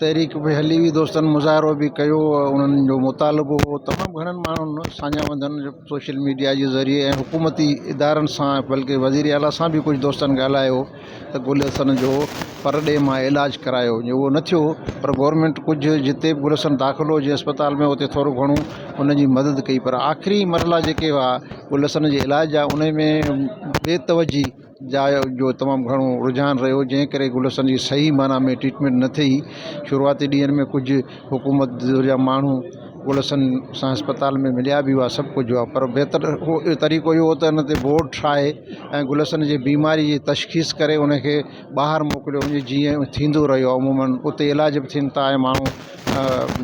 تحريڪ به هلي هئي دوستن مظاهرو به ڪيو انهن جو مطالبو هو تمام گهڻن ماڻهن ساڃاهه وندن سوشل ميڊيا جي ذريعي ۽ حڪومتي ادارن سان بلڪه وزير اعليٰ سان به ڪجهه دوستن ڳالهايو ته گل حسن جو پرڏيهه مان علاج ڪرايو وڃي اهو نه ٿيو پر گورنمينٽ ڪجهه جتي به گل حسن داخل هو جنهن اسپتال ۾ اتي ٿورو گهڻو ان جي مدد ڪئي پر آخري مرحلا جيڪي هئا گل حسن جي علاج جا ان ۾ بي توجهي جاء جو تمام گهڻو رجحان رهيو جنهن ڪري گل حسن جي صحيح معنيٰ ۾ ٽريٽمينٽ نه ٿي. شروعاتي ڏينهن ۾ ڪجهه حڪومت جا ماڻهو گل حسن سان اسپتال ۾ مليا به هئا سڀ ڪجهه هئا پر بهتر طريقو اهو هو ته ان تي بورڊ ٺاهي ۽ گل حسن جي بيماري جي تشخيص ڪري ان کي ٻاهر موڪليو وڃي جيئن ٿيندو رهيو عموماً اتي علاج به ٿين ٿا ۽ ماڻهو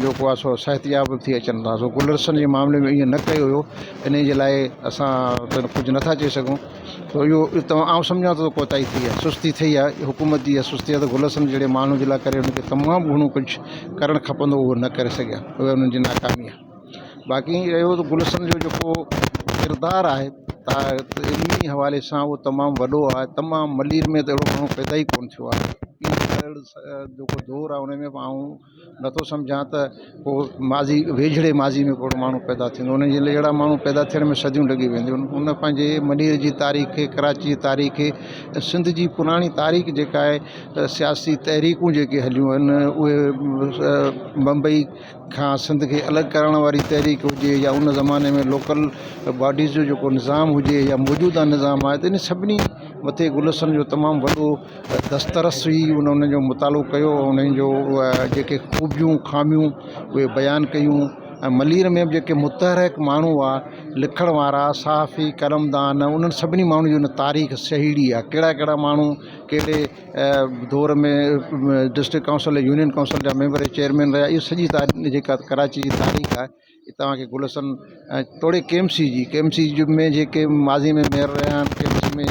جيڪو آهي سو صحتياب به ٿي اچن ٿا سو گل حسن جي معاملي ۾ ائين نه ڪيو ويو انهي جي لاء اسان ڪجهه نٿا چئي سگهون. ته اهو ته آئون سمجهان ٿو ته ڪوتاهي ٿي آهي سستي ٿي آهي حڪومت جي اها سستي آهي ته گل حسن جهڙي ماڻهو جي لاء ڪري هن کي تمام گهڻو ڪجهه ڪرڻ کپندو اهو نه ڪري سگهيا اها انهن جي ناڪامي آهي باقي رهيو ته گل حسن جو جيڪو ڪردار آهي ته علمي حوالي سان اهو تمام وڏو آهي تمام ملير ۾ ته اهڙو ماڻهو پيدا ئي ڪونه ٿيو آهي جيڪو دور آهي ان ۾ به آئون نٿو سمجهان ته ڪو ماضي ويجهڙي ماضي ۾ ڪو اهڙو ماڻهو پيدا ٿيندو ان جي لاء اهڙا ماڻهو پيدا ٿيڻ ۾ صديون لڳي وينديون آهن ان پنهنجي ملير جي تاريخ کي ڪراچي جي تاريخ کي ۽ سنڌ جي پراڻي تاريخ جيڪا آهي ته سياسي تحريڪون جيڪي هليون آهن اهي بمبئي کان سنڌ کي الڳ ڪرڻ واري تحريڪ هجي يا ان زماني ۾ لوڪل باڊيز جو جيڪو نظام هجي يا موجوده نظام آهي ته ان سڀني مٿي گل حسن جو تمام وڏو دسترس هئي ان ان جو مطالعو ڪيو ۽ انهن جو جيڪي خوبيون خاميون اهي بيان ڪيون ۽ ملير ۾ به جيڪي متحرڪ ماڻهو هئا لکڻ وارا صحافي قلمدان انهن سڀني ماڻهن جي ان تاريخ سهيڙي آهي ڪهڙا ڪهڙا ماڻهو ڪهڙي دور ۾ ڊسٽرڪٽ ڪائونسل يونين ڪائونسل جا ميمبر چيئرمين رهيا اهو سڄي تاريخ جيڪا ڪراچي جي تاريخ آهي توهان کي گل حسن ۽ توڙي ڪي ايم سي جي ڪي ايم سي ۾ جيڪي ماضي ۾ ميئر رهيا آهن ڪي ايم سي ۾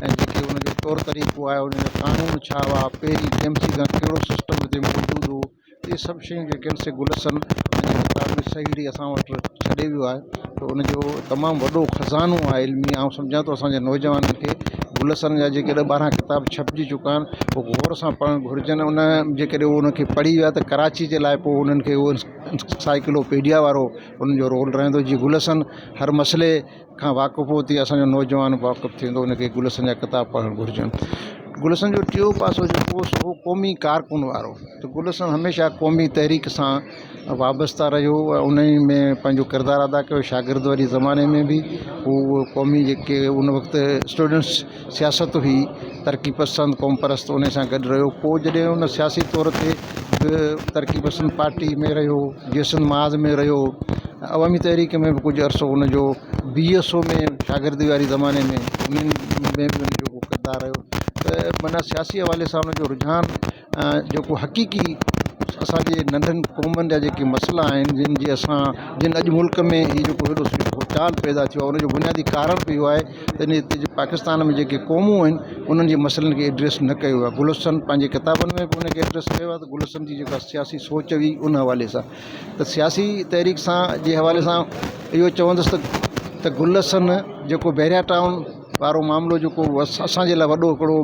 ۽ جيڪي ان جو طور طريقو آهي ان جو قانون ڇا هئا پهرين ڪي ايم سي کان ڪهڙو سسٽم هتي موجود هو اهي سڀ شيون جيڪي آهن سي گل حسن پنهنجي ڪتاب ۾ سهيڙي اسان وٽ ڇڏي ويو آهي ته ان جو تمام وڏو خزانو آهي علمي آئون سمجهان ٿو اسانجي نوجوانن کي گل حسن جا جيڪي ڏهه 12 ڪتاب ڇپجي چڪا آهن اهي غور سان پڙهڻ گهرجن ان جيڪڏهن اهي ان کي پڙهي ويا ته ڪراچي جي لاء پوء انهن کي اهو انسائيڪلوپيڊيا وارو ان جو رول رهندو جيئن گل حسن هر مسئلي کان واقف هو تيئن اسان جو نوجوان به واقف ٿيندو ان کي گل حسن جا ڪتاب پڙهڻ گهرجن گل حسن جو ٽيون پاسو جيڪو هو سو هو قومي ڪارڪن وارو ته گل حسن هميشه قومي تحريڪ سان وابسته رهيو ۽ ان ئي ۾ پنهنجو ڪردار ادا ڪيو شاگرد واري زماني ۾ به هو قومي جيڪي ان وقت اسٽوڊنٽس سياست هئي ترقي پسند قوم پرست ان سان گڏ رهيو پوء جڏهن ان سياسي طور تي به ترقي پسند پارٽي ۾ رهيو جي سنڌ محاذ ۾ رهيو عوامي تحريڪ ۾ به ڪجهه عرصو ان جو بي ايس او ۾ شاگردي واري زماني ۾ انهن ۾ به ان جو ڪو ڪردار رهيو ته معنيٰ سياسي حوالي سان ان جو رجحان جيڪو حقيقي اسان جي ننڍن قومن جا جيڪي مسئلا آهن جن جي اسان جن اڄ ملڪ ۾ هي جيڪو هيڏو ڀونچال پيدا ٿيو آهي ان جو بنيادي ڪارڻ به اهو آهي ته ان هتي جي پاڪستان ۾ جيڪي قومون آهن انهن جي مسئلن کي ايڊريس نه ڪيو ويو آهي گل حسن پنهنجي ڪتابن ۾ به ان کي ايڊريس ڪيو آهي ته گل حسن جي جيڪا سياسي سوچ هئي ان حوالي سان ته سياسي تحريڪ سان جي حوالي سان اهو چوندس ته گل حسن جيڪو بحريا ٽائون وارو معاملو جيڪو اسان جي لاء وڏو هڪڙو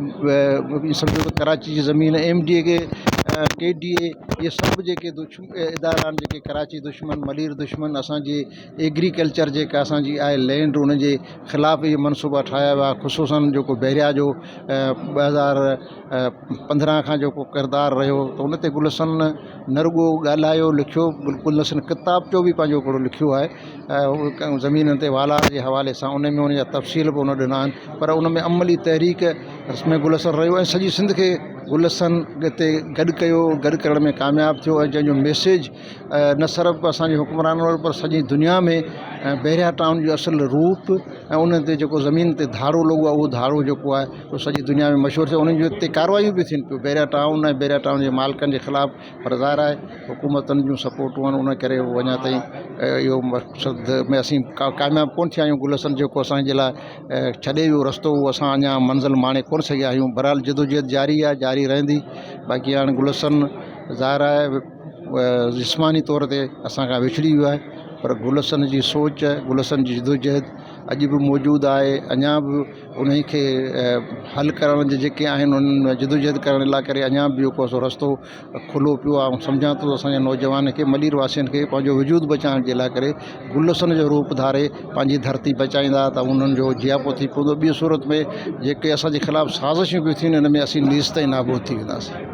سمجهو ته ڪراچي جي زمين ايم ڊي اي کي ڪي ڊي اي اهي سڀ جيڪي ادارا آهن جيڪي ڪراچي دشمن ملير دشمن اسانجي ايگريڪلچر جيڪا اسانجي آهي لينڊ ان جي خلاف اهي منصوبا ٺاهيا ويا خصوصن جيڪو بحريا جو 2015 کان جيڪو ڪردار رهيو ته ان تي گل حسن نه رڳو ڳالهايو لکيو گل حسن ڪتابچو به پنهنجو هڪڙو لکيو آهي ۽ زمينن تي والار جي حوالي سان ان ۾ ان جا تفصيل به ان ڏنا آهن پر ان ۾ عملي تحريڪ ۾ گل حسن رهيو ۽ سڄي سنڌ کي گل حسن تي گڏ ڪيو گڏ ڪرڻ ۾ ڪامياب ٿيو ۽ جنهن جو ميسيج نه صرف اسانجي حڪمرانن وٽ پر سڄي دنيا ۾ بحريا ٽائون جو اصل روپ ۽ ان تي جيڪو زمين تي ڌاڙو لڳو آهي اهو ڌاڙو جيڪو آهي اهو سڄي دنيا ۾ مشهور ٿيو انهن جي تي ڪاروايون به ٿين پيون بحريا ٽائون ۽ بحريا ٽائون جي مالڪن جي خلاف پر ظاهر آهي حڪومتن جون سپورٽون آهن ان ڪري اهو اڃا تائين اهو مقصد ۾ اسين ڪامياب ڪونه ٿيا آهيون گل حسن جيڪو اسانجي لاء ڇڏي ويو رستو اهو اسان اڃا منزل ماڻي ڪونه سگهيا آهيون بهرحال جدوجهد جاري آهي جاري رهندي باقي هاڻي گل حسن ظاهر آهي جسماني طور تي اسان کان وڇڙي ويو آهي. پر گل حسن جي سوچ گل حسن جي جدوجهد اڄ به موجود آهي اڃا به انهي کي حل ڪرڻ جي جيڪي آهن انهن ۾ جدوجهد ڪرڻ لاءِ ڪري اڃا به جيڪو آهي سو رستو کلو پيو آهي ۽ سمجهان ٿو اسان جي نوجوان کي ملير واسين کي پنهنجو وجود بچائڻ جي لاءِ ڪري گل حسن جو روپ ڌاري پنهنجي ڌرتي بچائيندا ته انهن جو جياپو ٿي پوندو ٻي صورت ۾ جيڪي اسان جي خلاف سازشون پيون ٿين ان ۾ اسين نيست ۽ نابود ٿي وينداسين.